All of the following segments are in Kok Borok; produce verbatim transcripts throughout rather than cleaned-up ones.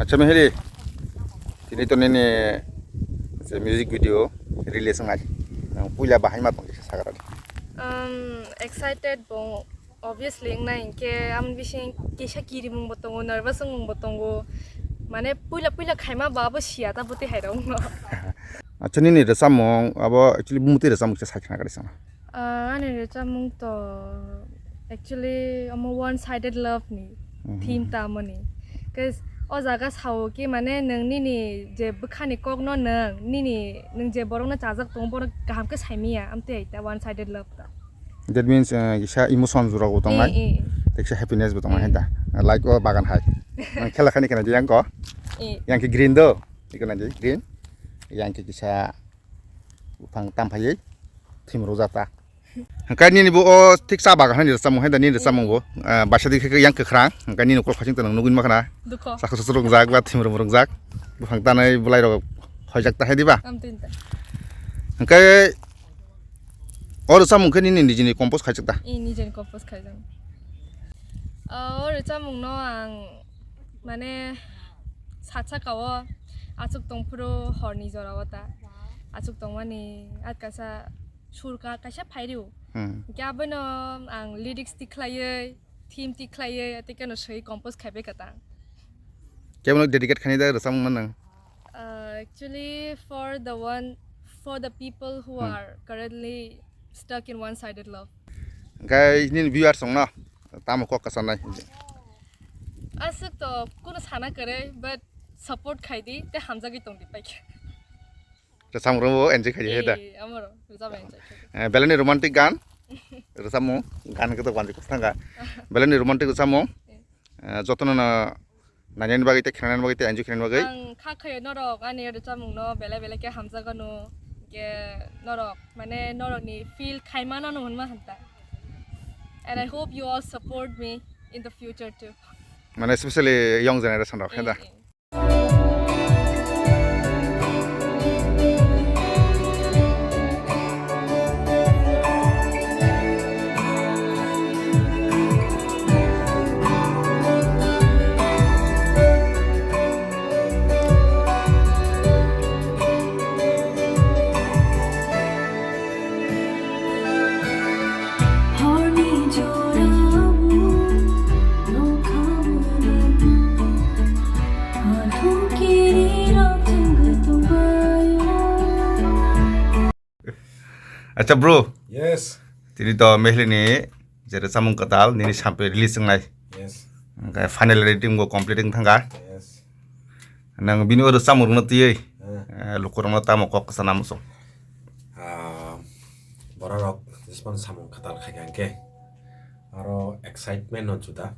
Acha mehri, tini to nini se music video release ngai. Nang puila bahai ma tong kisa sagra. Um, excited bo obviously nai ke am bising kisa kirimung bo tongo, nervous mung bo tongo. Mane puila puila khaima ba bo siya ta boti hai rong no. Acha nini rwchapmung abo actually bumuti rwchapmung kisa sakhna gari sama. Ah, ani rwchapmung to actually omo one sided love ni Mhm. theme ta mani. Cause o jaga sao ki mane nwng nini je bwkhani kokno nwng nini nwng je borokno chajak tongo borok kaham khe saimiya amtwi hai ta one sided love ta. That means uh, kisa emotion jora bo tongnai. Eh, eh. Teksa happiness bo tongnai Eh. hai da. Like o bagan hai. Nang khela khani kana yang ko. Eh. Yang ki green do. Iko na green. Yang ki kisa Buphang tam phaiwi thim rwjak ta. Hwnkhe nini bo o thik cha bagan hani rwchapmung hai da nini rwchapmung bo. Ah, baisa di khe yang kwkhwrang. Hwnkhe nini ukulok phasing tong nugwi ma khana. Dukho. Saksa susu rwngjak ba thim rwng rwngjak. Buphang tanai bwlai rok hoijak ta hai di ba. Am tin ta. Hwnkhe o rwchapmung khe nini nijini compose khaijak ta. I nijeni compose khaijak. O rwchapmung no ang mane satsaka o achuk tongphuru horni jora o ta. Achuk tongmani at kaisa sur ka-, kaisa phairio. Hmm. Hwnkhe abono ang lyrics tikhlaiwi, theme tikhlaiwi, tei keno swi compose khaibai kwtang. Kebono dedicate khainai da rwchapmung no nwng? Uh, actually, for the one, for the people who Hmm. are currently stuck in one-sided love. Hwnkhe nini viewers rokno tamo kok kwchanai? Aswk to kuno sana kwrwi, but support khai di, tei hamjagwi tong di pai khe. Rwchapmung rwbo enjoy khaidi hai da? Eh, amoro rwchapmung enjoy khaidi. Eh, belai ni romantic gan. Rwchapmung, gan khe to banjik thangkha. Belai ni romantic rwchapmung. Eh. Eh, jotono no nainani bagwi tei khenani bagwi tei enjoy khenani bagwi. Ang kha khayo norok ani rwchapmung no belai belai khe hamjagano. Hwnkhe norok, mane norokni feel khaimano no hwnma hanta. And I hope you all support me in the future too. Mane especially young generation rok, Eh, heda? Eh. Acha bro. Yes. Tini to Mehlini je rwchapmung kwtal nini sampai release wngnai. Yes. Hwnkhe final editing bo complete wng thangkha. Yes. Nang bini o rwchapmung rwno twiwi, Eh. eh, lukurokno tamo kok kwchana muchung? Ah, bororok jespan samung kwtal khaikha hwnkhe aro excitement no juda.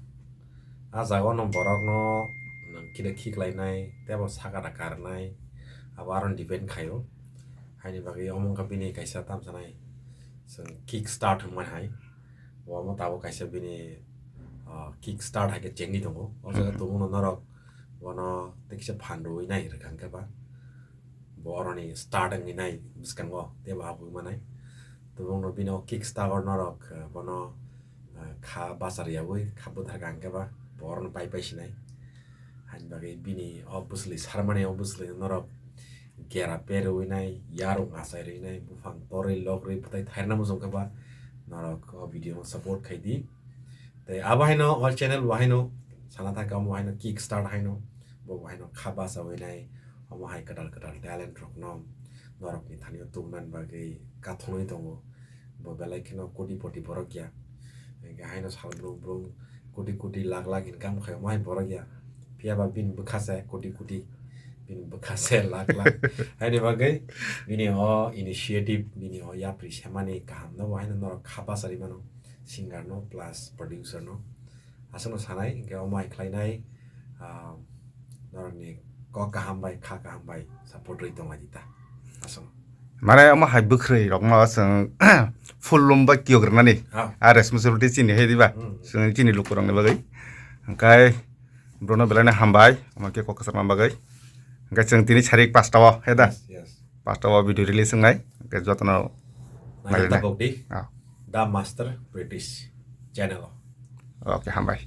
A jaga no borok no nang kida khiklainai tei bo saka da karnai abo aro depend khaio. Haini bagwi omo wngkha bini kaisa tamsanai chwng kick start hwnmani hai. Bo omo tabuk kaisa bini, ah, kick start hai khe chengwi tongo. O jaga Mhm. tongmano norok bono tei kisa phan rwui nai rwkha hwnkhe ba. Bo oroni start wngwi nai bwskango tei bo habwi manai. Tei bono bini o kick start o norok, ah, bono, ah, kha bachar yaui kha bwtharkha hwnkhe ba bo oroni pai pai sinai. Haini bagwi bini o bwsli sarmani o bwsli norok gera perwi nai, yarwng achai rwi nai, buphang torwi lok rwi bwtai thairna muchung khe ba norok o video no support khai di. Tei abo haino o channel bo haino sana thangkha omo haino kick start haino bo haino kha bachawi nai omo hai kwtal kwtal talent rokno norokni thani o tubunani bagwi kathonwi tongo. Bo belai kheno kotipoti borok ya. Hingke haino salbrum brum koti koti lakh lakh income khai omo hai borok ya. Phiya ba bini bwkha se koti koti, bini bwkha se lakh lakh. Haini bagwi bini o initiative, bini o yapri semani kaham no bo haino norok kha bachari mano, singer no plus producer no. Aswkno sanai, hingke omo hai khlainai, ah, norokni kok kaham bai, kha kaham bai support rwi tonglaidi ta. Aswkno. Mane omo hai bwkhrwi rokno chwng full lum bai kiyok rwnani. Ah. A responsibility chini hai diba? Hmm. Chwng chini lukurokni bagwi. Hwnkhe brono belai no hambai, omo khe kok kwchangma bagwi. Hwnkhe chwng tini sarik pasta o, he da? Yes, yes. Pasta o video release wngnai, hwnkhe jotono Naina nailai nai. Tabok di. Ah. The Master British channel o. Okay, hambai.